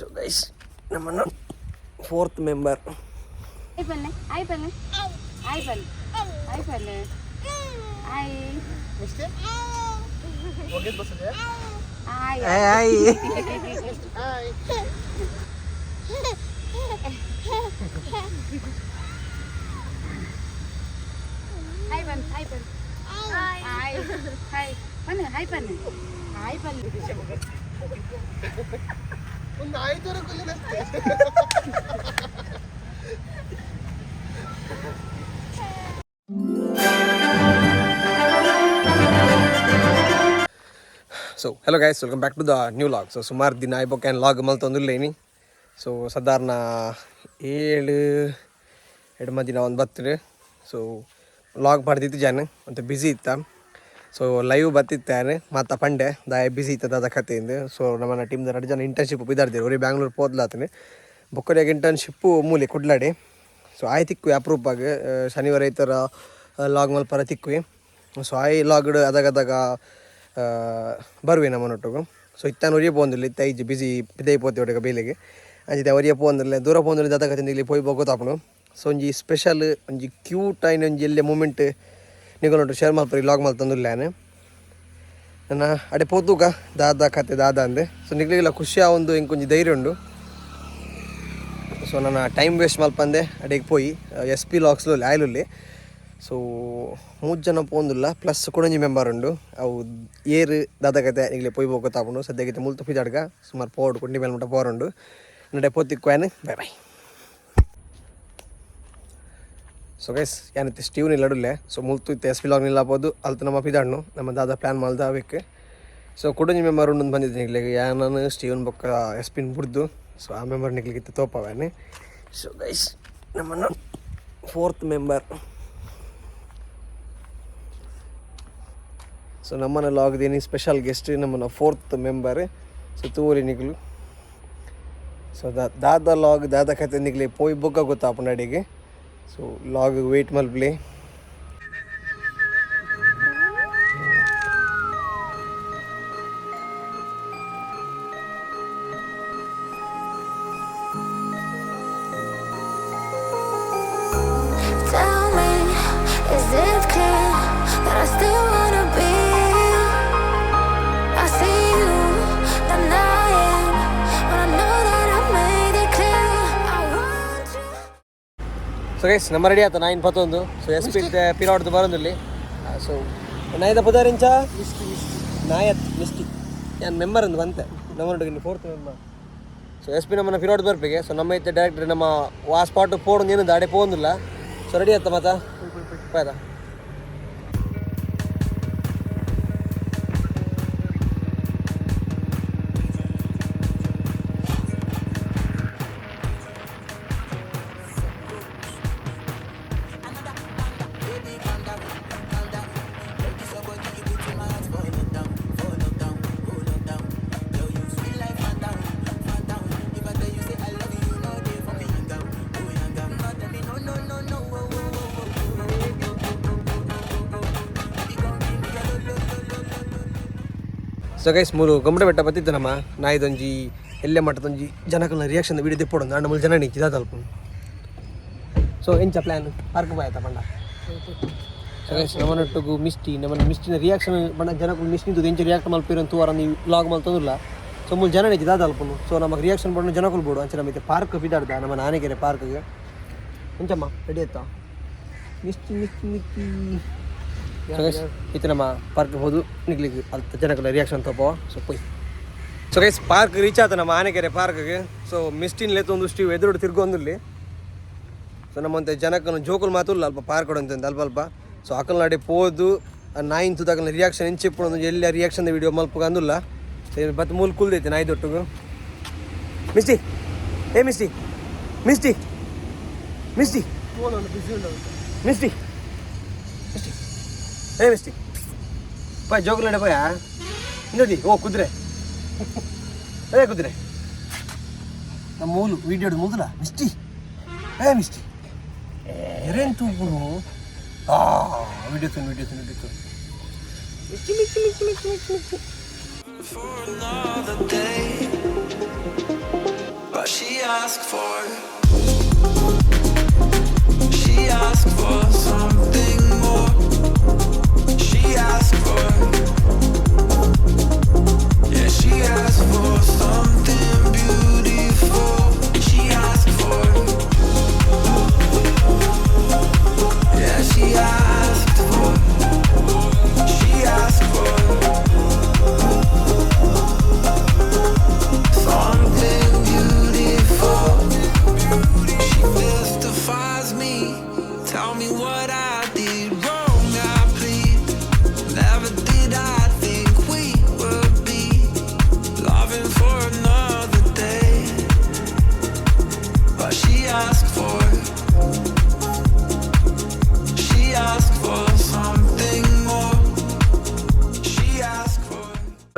ಸೊ ಗೈಸ್, ನಮ್ಮನ್ನ fourth member. Hi ಪಲ್ಲೆ, ಹಾಯ್ ಪಲ್ಲೆ, ಹಾಯ್ ಪಲ್ಲೆ, ಹಾಯ್ ಪಲ್ಲೆ, ಹಾಯ್. ಹಾಯ್. ಹಾಯ್. ಹಾಯ್ ಬನ್, ಹಾಯ್ ಬನ್, ಹಾಯ್, ಹಾಯ್ ಬನ್ನಿ, ಹಾಯ್ ಬನ್ನಿ, ಹಾಯ್ ಬನ್ನಿ. ಒಂದು ಆಯ್ತು. So hello guys, welcome back to the new vlog. So ಸುಮಾರು ದಿನ ಆಯ್ಬೋಕೆ ಲಾಗ್ ಮಲ್ತೊಂದುಲ್ಲೇನಿ. ಸೊ ಸಾಧಾರಣ 7 ಎಡ್ಮ ದಿನ ಒಂದು ಬತ್ತಿರಿ. ಸೊ ಲಾಗ್ ಮಾಡ್ದಿತ್ತು ಜಾನ್ ಅಂತ ಬ್ಯುಸಿ ಇತ್ತ. ಸೊ ಲೈವ್ ಬತ್ತಿತ್ತಾನೆ ಮತ್ತು ಪಂಡೆ ದಾಯ ಬ್ಯುಸಿ ಇತ್ತ ದಾದ ಕತೆಯಿಂದ. ಸೊ ನಮ್ಮನ್ನ ಟೀಮ್ದ ಎರಡು ಜನ ಇಂಟರ್ನ್ಶಿಪ್ ಇದ್ದಾರ್ದಿರು. ಅವ್ರಿಗೆ ಬ್ಯಾಂಗ್ಳೂರು ಪೋದ್ಲಾತನೆ, ಬೊಕ್ಕರಿಯಾಗ ಇಂಟರ್ನ್ಶಿಪ್ಪು ಮೂಲೆ ಕುಡ್ಲಾಡಿ. ಸೊ ಆಯ್ ತಿಕ್ಕು ಅಪ್ರೂಪ್ ಆಗಿ ಶನಿವಾರ ಈ ಥರ ಲಾಗ್ ಮಲ್ಪರ ತಿಕ್ಕುವಿ. ಸೊ ಆಯ್ ಲಾಗ್ಡ್ ಅದಾಗ ಅದಾಗ ಬರುವೆ ನಮ್ಮನೊಟ್ಟಿಗೆ. ಸೊ ಇತ್ತಾನ ಒರಿಯ ಪೋಂದಿಲ್ಲ, ಇತ್ತ ಐಜಿ ಬಿಸಿ ಪಿದೈ ಪೋತೆ ಒಟ್ಟಿಗೆ ಬೇಲೆಗೆ ಅಂಚಿತೆ ಒರಿಯ ಪೋಂದಿಲ್ಲ, ದೂರ ಪೋಂದಿಲ್ಲ. ದಾದ ಕತೆ ಇಲ್ಲಿ ಪೋಯ್ ಗೊತ್ತಾಪುನು. ಸೊ ಒಂಜಿ ಸ್ಪೆಷಲ್, ಒಂಜಿ ಕ್ಯೂಟ್ ಆಯ್ನ ಒಂಜಿ ಎಲ್ಲೆ ಮೂಮೆಂಟ್ ನಿಗಲೊಂಟು ಶೇರ್ ಮಲ್ಪರಿ ಲಾಗ್ ಮಲ್ತಂದುಲ್ಲ. ನನ್ನ ಅಡೆ ಪೋತುಗ ದಾದ ಕತೆ ದಾದ ಅಂದೆ. ಸೊ ನಿಗ್ಲಿಗೆಲ್ಲ ಖುಷಿ ಒಂದು ಇಂಕೊಂಜಿ ಧೈರ್ಯ ಉಂಡು. ಸೊ ನನ್ನ ಟೈಮ್ ವೇಸ್ಟ್ ಮಲ್ಪಂದೆ ಅಡೆಗೆ ಪೋಯಿ ಎಸ್ ಪಿ ಲಾಗ್ಸ್ಲು ಆಯ್ಲುಲ್ಲಿ. ಸೊ ಮೂರು ಜನ ಪೋಂದುಲ್ಲ, ಪ್ಲಸ್ ಕುಡಂಜಿ ಮೆಂಬರ್ ಉಂಡು. ಅವು ಏರು ದಾದ ಕತೆ ಈಗಲೇ ಪೋಯ್ ಗೊತ್ತಾಪುಂಡು. ಸದ್ಯಕ್ಕೆ ಮುಲ್ತು ಪಿದಾಡ್ಗ ಸುಮಾರು ಪೋಡು ಕುಂಡಿ ಮೇಲೆ ಮುಟ್ಟ ಪೋರುಂಡು. ನಡೆ ಪೋತಿಕ್ವಾನ್. Bye bye. ಸೊ ಗೈಸ್, ಯಾನಿತ್ತೆ ಸ್ಟೀವ್ ನಿಲ್ಲಡುಲ್ಲೆ. ಸೊ ಮುಲ್ತು ಇತ್ತೆ ಎಸ್ ಪಿ ಲಾಗ್ ನಿಲ್ಲಾಪೋದು. ಅಲ್ತು ನಮ್ಮ ಪಿದಾಡ್ನು ನಮ್ಮ ದಾದ ಪ್ಲ್ಯಾನ್ ಮಲ್ದ ಬೇಕು. ಸೊ ಕುಡಂಜಿ ಮೆಂಬರ್ ಉಂಡು ಬಂದಿದ್ದೀನಿ ನಿಗ್ಲಿಗೆ. ಯಾನನು ಸ್ಟೀವನ್ ಬೊಕ್ಕ ಎಸ್ ಪಿನ್ ಬುಡ್ದು. ಸೊ ಆ ಮೆಂಬರ್ ನಿಗ್ಲಿಗಿತ್ತು ತೋಪವೇನೆ. ಸೊ ಗೈಸ್, ನಮ್ಮನ್ನ ಫೋರ್ತ್ ಮೆಂಬರ್. ಸೊ ನಮ್ಮನ್ನ ಲಾಗ್ದೇನಿ ಸ್ಪೆಷಲ್ ಗೆಸ್ಟ್ ನಮ್ಮನ್ನ ಫೋರ್ತ್ ಮೆಂಬರ್. ಸೊ ತೂರಿ ನಿಗ್ಲು. ಸೊ ದಾದ ಲಾಗ್ ದಾದ ಕತೆ ನಿಗ್ಲಿ ಪೋಯ್ ಬೊಕ್ಕ ಗೊತ್ತಾಪುಂಡು ಅಡಿಗೆ. ಸೊ ಲಾಗ್ ವೇಟ್ ಮಲ್ಪ್ಲೆ. Tell me, is it clear that I still wanna be? I see you denying when I know that I made it clear. I want you. So guys, ನಮ್ಮ ready ಆತ ನೈನ್ ಪತ್ತೊಂದು. ಸೊ S P ಪಿರಾಡ್ದು ಬರೋದಿಲ್ಲಿ. ಸೊ Naidu ಪುದಾರಿಂಚ ನಾಯತ್ Misty ನಾನು member ಅಂದು ಬಂತೆ ನಮ್ಮ fourth member. ಸೊ ಎಸ್ ಪಿ ನಮ್ಮನ್ನ ಫಿರೋಡ್ ಬರ್ಪಿಗೆ. ಸೊ ನಮ್ಮ ಇತ್ತೆ ಡೈರೆಕ್ಟರ್ ನಮ್ಮ ಆ ಸ್ಪಾಟ್ ಪೋಡು ಏನು ದಾಡೆ ಪೋಂದಿಲ್ಲ. ಸೊ ರೆಡಿ ಆತ ಮಾತಾ ಬಾಯ್ದ. ಸೊ ಗೈಸ್, ಮೂರು ಗೊಮ್ಮಟ ಬೆಟ್ಟ ಬತ್ತಿತ್ತು ನಮ್ಮ ನಾಯ್ದೊಂಜಿ ಎಲ್ಲೆ ಮಟ್ಟದೊಂಜಿ ಜನಕಲ್ನ ರಿಯಾಕ್ಷನ್ ವೀಡಿಯೋ ದಿಪ್ಪೊಡು. ನಾಂಡ ಮೂಲು ಜನ ನಿಂಚಿ ದಾದಲ್ಪ. ಸೊ ಎಂಚ ಪ್ಲ್ಯಾನ್? ಪಾರ್ಕ್ ಬಾಯತ ಪಂಡ. ಸೊ ಗೈಸ್, ನಮ್ಮನೊಟ್ಟಿಗೂ ಮಿಸ್ಟಿ, ನಮ್ಮನ್ನ ಮಿಸ್ಟಿನ ರಿಯಾಕ್ಷನ್ ಬಣ್ಣ ಜನಕುಲು ಮಿಸ್ಟಿಂದು ಎಂಚ ರಿಯಾಕ್ಟ್ ಮಲ್ಪಿರ ತೂವರ ನೀವು ಲಾಗ್ ಮಲ್ತಂದಿಲ್ಲ. ಸೊ ಮೂಲು ಜನ ನಿಂಚಿ ದಾದಲ್ಪನು. ಸೊ ನಮಗೆ ರಿಯಾಕ್ಷನ್ ಬಣ್ಣ ಜನಕುಲು ಬೋಡು. ಅಂಚ ನಮ್ಮ ಪಾರ್ಕ್ ಬಿದಾಡ್ದ ನಮ್ಮ ನಾನೆಗೆರೆ ಪಾರ್ಕ್ಗೆ. ಎಂಚಮ್ಮ, ರೆಡಿ ಆಯ್ತಾ? Misty Misty Misty. ಸೊ ಗೈಸ್, ಇತ್ತು ನಮ್ಮ ಪಾರ್ಕ್ ಹೋದು ನಿಗ್ಲಿಗೆ ಅಲ್ತ ಜನಕುಲ ರಿಯಾಕ್ಷನ್ ತೋಪೋ. ಸೊ ಪೋಯ್. ಸೊ ಗೈಸ್, ಪಾರ್ಕ್ ರೀಚ್ ಆತ ನಮ್ಮ ಆನೆಕೆರೆ ಪಾರ್ಕ್ಗೆ. ಸೊ ಮಿಸ್ಟಿನ್ ಲೇತೊಂದು ಸ್ಟೀವ್ ಎದುರು ತಿರ್ಗೊಂದುಲ್ಲಿ. ಸೊ ನಮ್ಮಂತೆ ಜನಕ್ಕನು ಜೋಕುಲು ಮಾತುಲ್ಲ ಅಲ್ಪ ಪಾರ್ಕ್ ಅಂತ ಅಲ್ಪ ಅಲ್ಪ. ಸೊ ಅಕಲ್ ನಡೆ ಪೋದು ನಾಯಿನ್ ತುದಾಕಲ್ನ ರಿಯಾಕ್ಷನ್ ಎಂಚಿಪ್ಪು ಎಲ್ಲಿ ರಿಯಾಕ್ಷನ್ ವಿಡಿಯೋ ಮಲ್ಪುಗ ಅಂದುಲ್ಲ. ಸೊ ಬತ್ ಮೂಲು ಕುಲ್ದೈತೆ ನಾಯಿ ದೊಟ್ಟುಗು. ಮಿಸ್ಟಿ, ಏ ಮಿಸ್ಟಿ, ಮಿಸ್ಟಿ, ಮಿಸ್ಟಿ. ಬಿಸಿ ಉಂಟು. ಮಿಸ್ಟಿ, ಮಿಸ್ಟಿ, ಏ ಮಿಸ್ಟಿ, ಪಾಯ್ ಜೋಕುಲು ನಡೆ ಪೋಯಾ ಇಂದದಿ. ಓ ಕುದುರೆ, ಏ ಕುದುರೆ. ನಮ್ಮ ಮೂಲು ವೀಡಿಯೋ ಮುಗಿದಲ್ಲ. ಮಿಸ್ಟಿ, ಏ ಮಿಸ್ಟಿ, ಏರೇನು ತೂಪುನು? ಆ ವಿಡಿಯೋ ತೂನು, ವಿಡಿಯೋ ತೂನು, ವಿಡಿಯೋ ತೂನು. Misty, Misty, Misty, Misty, Misty, Misty. For another day. asked for. She asked for something more. She asked for. Yeah, she asked for something beautiful. She asked for. Yeah, she asked for. She asked for. Something beautiful. She mystifies me. Tell me what I did wrong. I plead. Never did I think we would be loving for another day. But she asked for. She asked for something more. She asked for.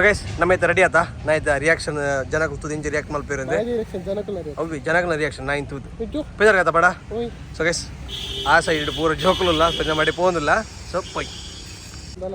Guys, ನಮ್ಮ ಐತೆ ready ಆತಾ ನಾ ಐತೆ reaction ಜನ ಕೂತು ಇಂಚ react ಮಲ್ಪೇರಂದೆ. Reaction ಜನಕುಲ. ಅವು ಜನಗಳ ರಿಯಾಕ್ಷನ್ ನಾ ಇಂತೂದು. ಇಟ್ಟು. ಬೇಜಾರ್ ಆತ ಬಡ. ಓಯ್. ಸೊ ಗೈಸ್, ಆ ಸೈಡ್ ಪೂರ ಜೋಕುಲುಲ್ಲ, ಸೊ ಮಾಡಿ ಪೋಂದಿಲ್ಲ. ಸೊ ಪೊಯ್. ಬಲ.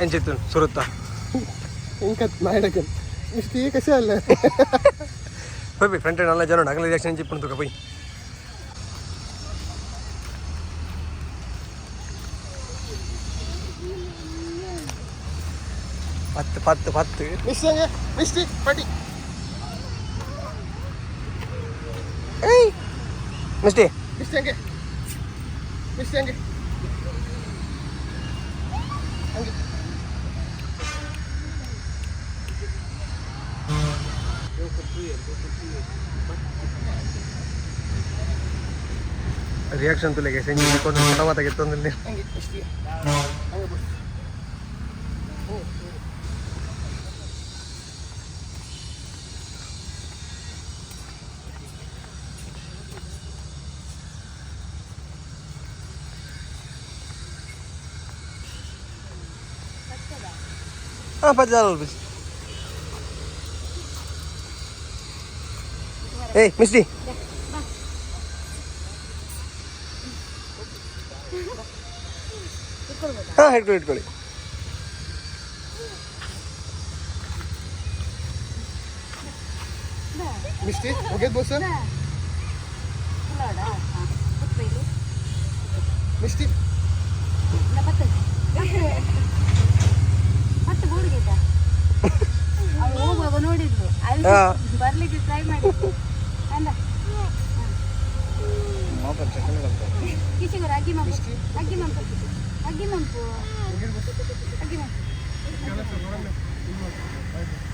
ಎಂಚಿತ್ತು ಸುರುತ್ತ? ಇಂಕತ್ ನಾಯಕನ್ ಇಷ್ಟು ಈ ಕಷೆ ಅಲ್ಲ. ಪೋಯ್, ಫ್ರಂಟ್ ನಲ್ಲ ಜನ ಅಗಲ ರಿಯಾಕ್ಷನ್ ಇಂಚಿ ತುಕ ಪೋಯ್. ಪತ್ತು ಪತ್ತು ಪತ್ತು. ಮಿಸ್ಟಿ ಹಂಗೆ ಮಿಸ್ಟಿ ಪಟಿ. ಏಯ್ ಮಿಸ್ಟಿ. ಮಿಸ್ಟಿ ಹಂಗೆ ಮಿಸ್ಟಿ ಹಂಗೆ ಹಂಗೆ. ರಿಯಾಕ್ಷನ್ ತುಲೆಗೆ ಸೆಂಜಿ ಕೊಂಡು ಫೋಟೋ ಮಾತಾಗಿತ್ತೊಂದಿಲ್ಲ. ಹಂಗೆ ಮಿಸ್ಟಿ ಹಂಗೆ ಬಸ್. ಹಾಂ, ಪಜ್ಜಾಲ. ಏಯ್ ಮಿಸ್ಟಿ. ಹಾಂ, ಹಿಡ್ಕೊಳ್ಳಿ ಹಿಡ್ಕೊಳ್ಳಿ. ಮಿಸ್ಟಿ ಹೋಗ್ಯದ ಬೋಸ್. ಮಿಸ್ಟಿ. ಮತ್ತೆ ಬೋರ್ಡ್ಗೆ ಅವಳು ಹೋಗುವಾಗ ನೋಡಿದ್ಲು ಅಲ್ಲಿ. ಹಾ. ಬರ್ಲಿಕ್ಕೆ ಟ್ರೈ ಮಾಡಿದ್ಲು ಅಲ್ಲ. ಕಿಶಿಗರ ಅಗ್ಗಿ ಮಂಪು, ಅಗ್ಗಿ ಮಂಪು, ಅಗ್ಗಿ ಮಂಪು, ಅಗ್ಗಿ ಮಂಪು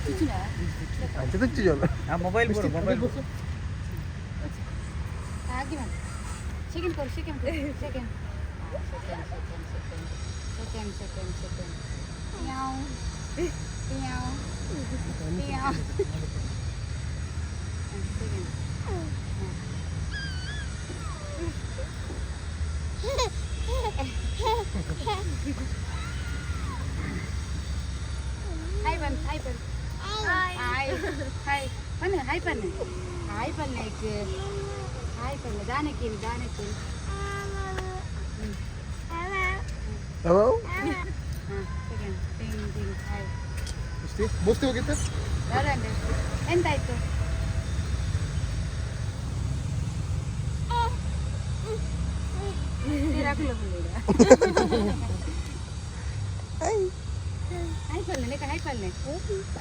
ಕಿಚಿನ. ಅಂಚೆ ತುಚ್ಚು ಜೋಲು. ಅಗ್ಗಿ ಮಂಪು ಸೆಕೆಂಡ್ ಕೊಡು, ಸೆಕೆಂಡ್ ಕೊಡು, second second second second second second second. ಯಾವ್ ಯಾವ್ ಯಾವ್. ಸೆಕೆಂಡ್. ಹಾಯ್ ಬನ್, ಹಾಯ್ ಬನ್, ಹಾಯ್ ಹಾಯ್ ಬನ್ನಿ, ಹಾಯ್ ಬನ್ನಿ, ಹಾಯ್ ಬನ್ನಿ, ಹಾಯ್ ಬನ್ನಿ. ದಾನಕೀನ್ ದಾನಕೀನ್. ಹಲೋ. ಹಾಂ, ಸೆಕೆಂಡ್ ಟಿಂಗ್ ಟಿಂಗ್ ಹಾಯ್. ಮಿಸ್ಟಿ ಬೋಸ್ತಿ ಹೋಗಿತ್ತು. ಯಾರಂದ್ರೆ ಎಂತಾಯ್ತು? ಹಾಯ್ ಪಲ್ಲೆ ಲೇಖ, ಹಾಯ್ ಪಲ್ಲೆ.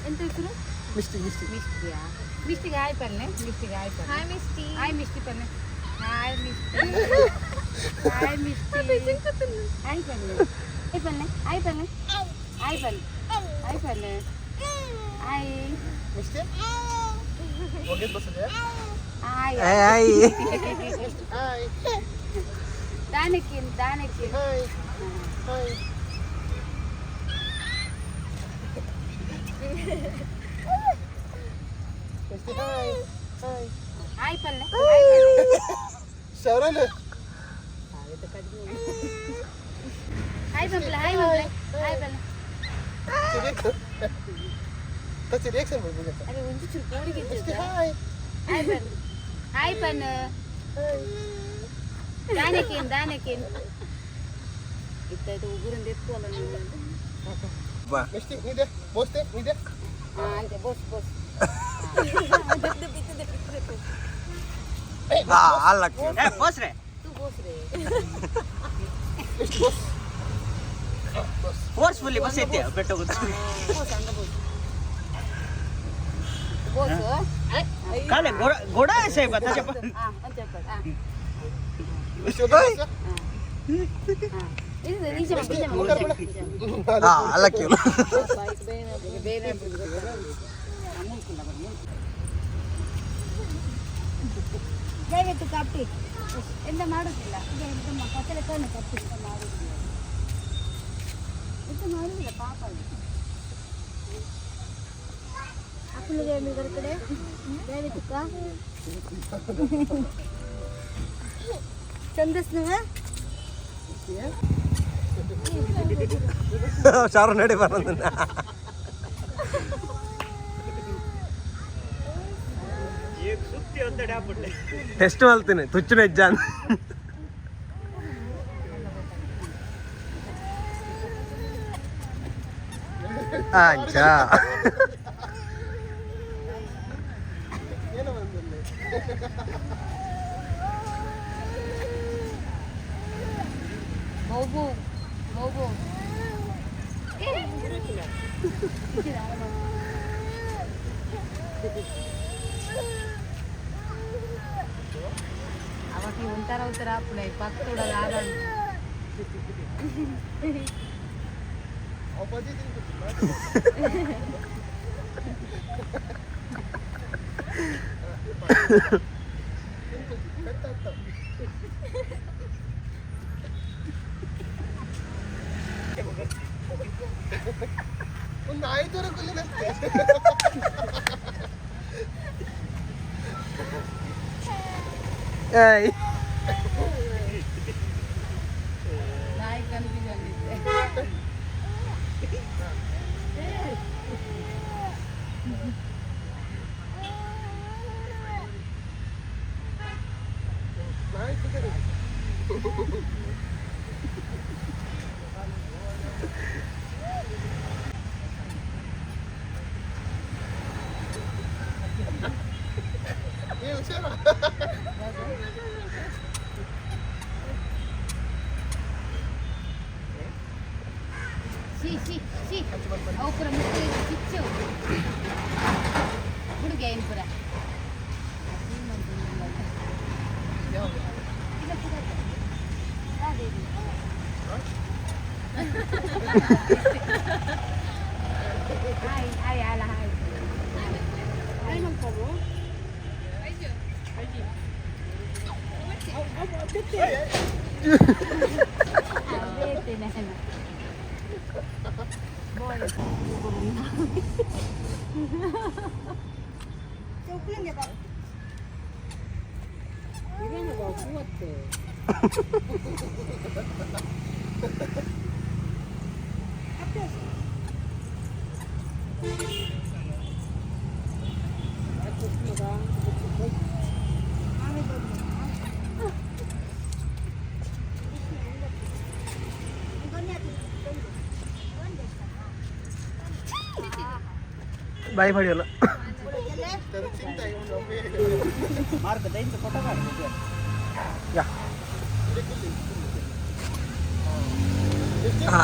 ಎಂತ ಹೆಸರು? Misty Misty. ಮಿಸ್ಟಿಯಾ? ಮಿಸ್ಟಿಗೆ ಹಾಯ್ ಪಲ್ಲೆ, ಮಿಸ್ಟಿಗೆ ಹಾಯ್ ಪಲ್ಲೆ. Hi Misty. ಹಾಯ್ ಮಿಸ್ಟಿ ಪಲ್ಲೆ, hi Misty, hi Misty, hi ಪಲ್ಲೆ, ಹಾಯ್ ಪಲ್ಲೆ, ಹಾಯ್ ಪಲ್ಲೆ, ಹಾಯ್ ಪಲ್ಲೆ, ಹಾಯ್ ಪಲ್ಲೆ, ಹಾಯ್. ಮಿಸ್ಟಿ ಹೋಗಿದ್ ಬಸ್ ಇದೆ. ಹಾಯ್. ಹಾಯ್. ಹಾಯ್. ದಾನಕೀನ್ ದಾನಕೀನ್. Hi hi. Misty hi hi. Hi ಪಲ್ಲೆ. ಶರಣ್. ಹಾಯ್ ಪಂಪ್ಲೆ, ಹಾಯ್ ಪಂಪ್ಲೆ, ಹಾಯ್ ಪಲ್ಲೆ. ಟಚ್ ರಿಯಾಕ್ಷನ್ ಬರ್ಬೇಕು. ಅರೆ ಒಂಜಿ ಚೂರು ಕೋಡಿಗೆ. Misty hi. ಹಾಯ್ ಪನ್, ಹಾಯ್ ಪನ್. ದಾನಕೇನ್ ದಾನಕೇನ್ ಇತ್ತಾಯ್ತು ಉಗುರಿಂದ ಎತ್ತುವಲ್ಲ ನೀವು. ಬಾ. ಮಿಸ್ಟಿ ನೀದೆ ಬೋಸ್ತೆ ನೀದೆ. ಹಾ ಅಂತೆ ಬೋಸ್ ಬೋಸ್. ಹಾ ಅಲ್ಲ. ತೂ ಬೋಸ್ ರೇ. ಮಿಸ್ಟಿ ಬೋಸ್. ಫೋರ್ಸ್ಫುಲ್ಲಿ ಬಸ್ ಐತೆ ಬೆಟ್ಟ ಬೋಸ್ ಹಂಗ ಬೋಸ್ ಬೋಸ್. ಕಾಲೆ ಗೋಡ ಗೋಡ ಸಾಹೇಬ್ ತಚಪ್ಪ. ಹಾ ಅಂತ ಹಾ. ಮಿಸ್ಟಿ ಬೋಸ್. ಹಾ ಇದು ನಿಜ ನಿಜ ನಿಜ. ಹಾ ಅಲ್ಲ ಕೇಳು. ಬೇರೆ ದಯವಿಟ್ಟು ಕಾಪಿ. ಎಂತ ಮಾಡುದಿಲ್ಲ. ಕತ್ತಲೆ ಕಣ್ಣು ಕಪ್ಪಿ. ಮಾಡುದಿಲ್ಲ, ಎಂತ ಮಾಡುದಿಲ್ಲ ಪಾಪ ಅದು. ಅಪ್ಪನಿಗೆ ಕಡೆ ದಯವಿಟ್ಟು ಕಾ ಚಂದಸ್ನವ. ಶಾರು ನಡಿ ಬರೋದನ್ನ. ಟೆಸ್ಟ್ ಮಾಡ್ತೀನಿ ತುಚ್ಚು ಹೆಜ್ಜ ಅಂತ. ಅಂಚಾ. ಏನೋ ಬಂದಲ್ಲಿ. ಬೋಬೋ ಬೋಬೋ. ಅವಾಗ ಒಂಥರ ಒಂಥರ ಅಪ್ಪಣೆ ಪತ್ತುಡ. ಅಪ್ಪಾಜಿ. ಒಂದು ಆಯ್ತು ಕುಲ್ಲಿನಷ್ಟೇ. ಏಯ್. ನಾಯಿ ಕನ್ಫ್ಯೂಸ್ ಆಗಿದ್ದೆ. ನಾಯಿ ಸಿಗದೆ. ಏ ಹುಷಾರ. She she she ಅವು ಪೂರ ಮುಟ್ಟು ಚಿಚ್ಚು ಹುಡುಗ ಏನು ಪೂರ. ಹಾಯ್ ಹಾಯ್ ಅಲ್ಲ ಹಾಯ್ ಹಾಯ್ ಮಲ್ಕೋಬು. ಬಾಯಿ ಮಾಡಿಯಲ್ಲ. ಮಾರ್ಗ ದೈಂತ ಕೊಟ್ಟ. ಯಾ. ಹಾ.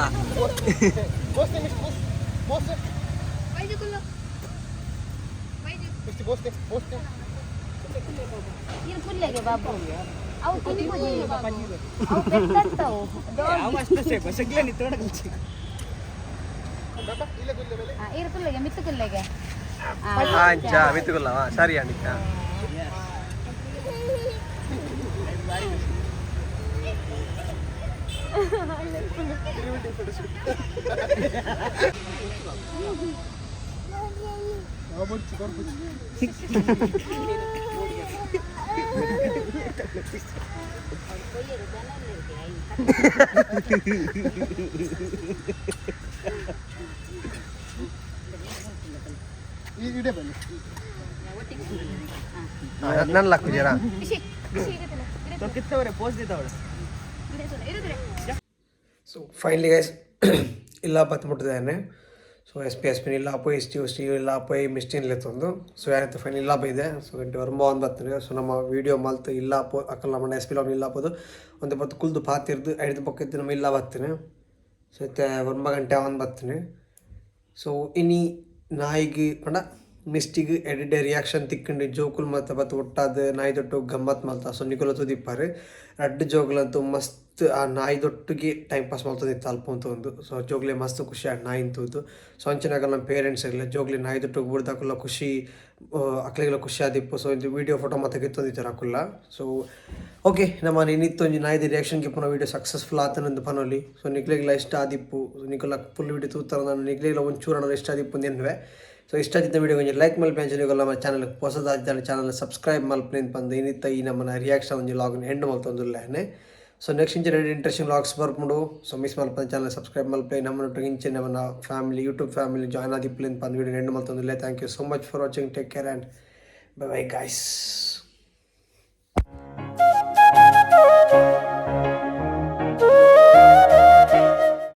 ಬೋಸ್ತೆ ಮಿಸ್ಟಿ ಬೋಸ್ ಬೋಸ್ತೆ ಮಿಸ್ಟಿ ಬೋಸ್ತೆ ಬೋಸ್ತೆ. ಇದು ಕುಲ್ಲೆಗೆ ಬಾಬು ಅವು ತಿನ್ಬೋದು ಅವು ಬೆತ್ತಂತವು. ಅಷ್ಟು ಸಾಹೇಬ್ ಸಗ್ಲನಿ ತೋಡಗಲ್ಚಿ. ಬಾಬಾ ಇಲ್ಲ ಗುಲ್ಲೆ ಮೇಲೆ. ಇರು ಕುಲ್ಲೆಗೆ ಮಿತ್ತು ಕುಲ್ಲೆಗೆ. ಅಂಚಾ ಮಿತ್ತುಗುಲ್ಲ ಸರಿ ಅಂಡಿಕ್ಕ. ಬೊಡ್ಚಿ ಕೊರ್ಪುಚಿ. ಈ ಇಡೆ ಬನ್ನಿ. ನನ್ನ ಲಕ್ಕುಜರಾ? ಕಿತ್ತವರೆ ಪೋಸ್ ದಿದ್ದವಳು. ಸೊ ಫೈನಲಿ ಗೈಸ್, ಇಲ್ಲ ಬತ್ ಮುಟ್ಟಿದ್ದೇನೆ. ಸೊ ಎಸ್ ಪಿ ಎಸ್ ಪಿ ಇಲ್ಲ ಪೋಯ್, ಎಸ್ ಟಿ ಎಸ್ ಟಿ ಇಲ್ಲ ಪೋಯ್, ಮಿಸ್ಟಿನ್ ಲೆತ್ತೊಂದು. ಸೊ ಯಾರೈತೆ ಫೈನಲ್ ಇಲ್ಲ ಬೈದೆ. ಸೊ ಗಂಟೆ ವರ್ಮ ಒಂದು ಬರ್ತದೆ. ಸೊ ನಮ್ಮ ವೀಡಿಯೋ ಮಲ್ತು ಇಲ್ಲ ಪೋ ಅಕ್ಕಲ್ಲ ನಮ್ಮ ಎಸ್ ಪಿ ಇಲ್ಲ ಪೋದು ಒಂದು ಬತ್ತು ಕುಲ್ದು ಪಾತಿರ್ದು ಐದು ಪಕ್ಕ ನಮ್ಮ ಇಲ್ಲ ಬರ್ತೇನೆ. ಸೊ ಇತ್ತೆ ಒಂಬ ಗಂಟೆ ಒಂದು ಬರ್ತೇನೆ. ಸೊ ಇನಿ ನಾಯಿಗೆ ಪಂಡ ಮಿಸ್ಟಿಗೆ ಎಡಿಡೆ ರಿಯಾಕ್ಷನ್ ತಿಕ್ಕಂಡು ಜೋಕುಲ್ ಮತ್ತು ಬತ್ತು ಒಟ್ಟಾದ ನಾಯಿ ದೊಟ್ಟು ಗಮ್ಮತ್ ಮಲ್ತ. ಸೊ ನಿಕೋಲ ತುದಿಪ್ಪಾರು ರಡ್ಡು ಜೋಗುಲಂತೂ ಮಸ್ತ್ ಆ ನಾಯಿ ದೊಟ್ಟಿಗೆ ಟೈಮ್ ಪಾಸ್ ಮಲ್ತೊಂದಿತ್ತು ಅಲ್ಪ ಅಂತ ಒಂದು. ಸೊ ಜೋಗ್ಲೆ ಮಸ್ತ್ ಖುಷಿ ಆಡ್ ನಾಯಿ ತೂದು. ಸೊ ಅಂಚಿನಾಗ ನಮ್ಮ ಪೇರೆಂಟ್ಸ್ ಇರಲಿ ಜೋಗ್ಲಿ ನಾಯಿ ದೊಟ್ಟಿಗೆ ಬುಡ್ದಾಕುಲ್ಲ ಖುಷಿ, ಅಕ್ಲೆಗೆಲ್ಲ ಖುಷಿ ಆದಿಪ್ಪು. ಸೊ ಇದು ವೀಡಿಯೋ ಫೋಟೋ ಮತ್ತೆ ಕಿತ್ತೊಂದಿತ್ತಾರೆ ಅಕುಲ್ಲ. ಸೊ ಓಕೆ, ನಮ್ಮ ನಿನ್ನಿತ್ತೊಂಜಿ ನಾಯಿದ ರಿಯಾಕ್ಷನ್ ಗಿಪ್ಪುನ ವೀಡಿಯೋ ಸಕ್ಸಸ್ಫುಲ್ ಆತನಂದು ಪನೊಲಿ. ಸೊ ನಿಕ್ಲೆಗ್ಲ ಇಷ್ಟ ಆದಿಪ್ಪು. ನಿಕುಲ ಫುಲ್ ವೀಡಿಯೋ ತೂತಾರ ನಾನು ನಿಕ್ಲೆಗ್ಲ ಒಂಚೂರು ಇಷ್ಟ ಆದಿಪ್ಪು ಎನ್ನುವೆ. ಸೊ ಇಷ್ಟ ಆಗಿದ್ದ ವೀಡಿಯೋ ಒಂಜಿ ಲೈಕ್ ಮಲ್ಪಿ. ಅಂಚನೆ ನಮ್ಮ ಚಾನಲ್ ಹೊಸದಾದ ಚಾನಲ್ ಸಬ್ಸ್ಕ್ರೈಬ್ ಮಲ್ಪಿ ಪಂದ್ ಇನ್ನಿತ್ತ ಈ ನಮ್ಮನ ರಿಯಾಕ್ಷನ್ ಒಂಜಿ ಲಾಗ್ ಎಂಡ್ ಮಲ್ತೊಂದುಲ್ಲೇನೆ. ಸೊ ನೆಕ್ಸ್ಟ್ ಇಂಚ ಇಂಟ್ರೆಸ್ಟಿಂಗ್ ಲಾಗ್ಸ್ ಬರ್ಪುಂಡು. ಸೊ ಮಿಸ್ ಮಲ್ಪಂದೆ ಚಾನಲ್ ಸಬ್ಸ್ಕ್ರೈಬ್ ಮಲ್ಪೆ. ನಮ್ಮನೊಟ್ಟಿಗೆ ಇಂಚೆ ನಮ್ಮನ ಫ್ಯಾಮಿಲಿ ಯೂಟ್ಯೂಬ್ ಫ್ಯಾಮಿಲಿ ಜಾಯ್ನ್ ಆದಿಪ್ಪುಲೆ ಪಂದ್ ವೀಡಿಯೋ ಎಂಡ್ ಮಲ್ತೊಂದುಲ್ಲೆ. Thank you so much for watching. Take care and bye bye, guys.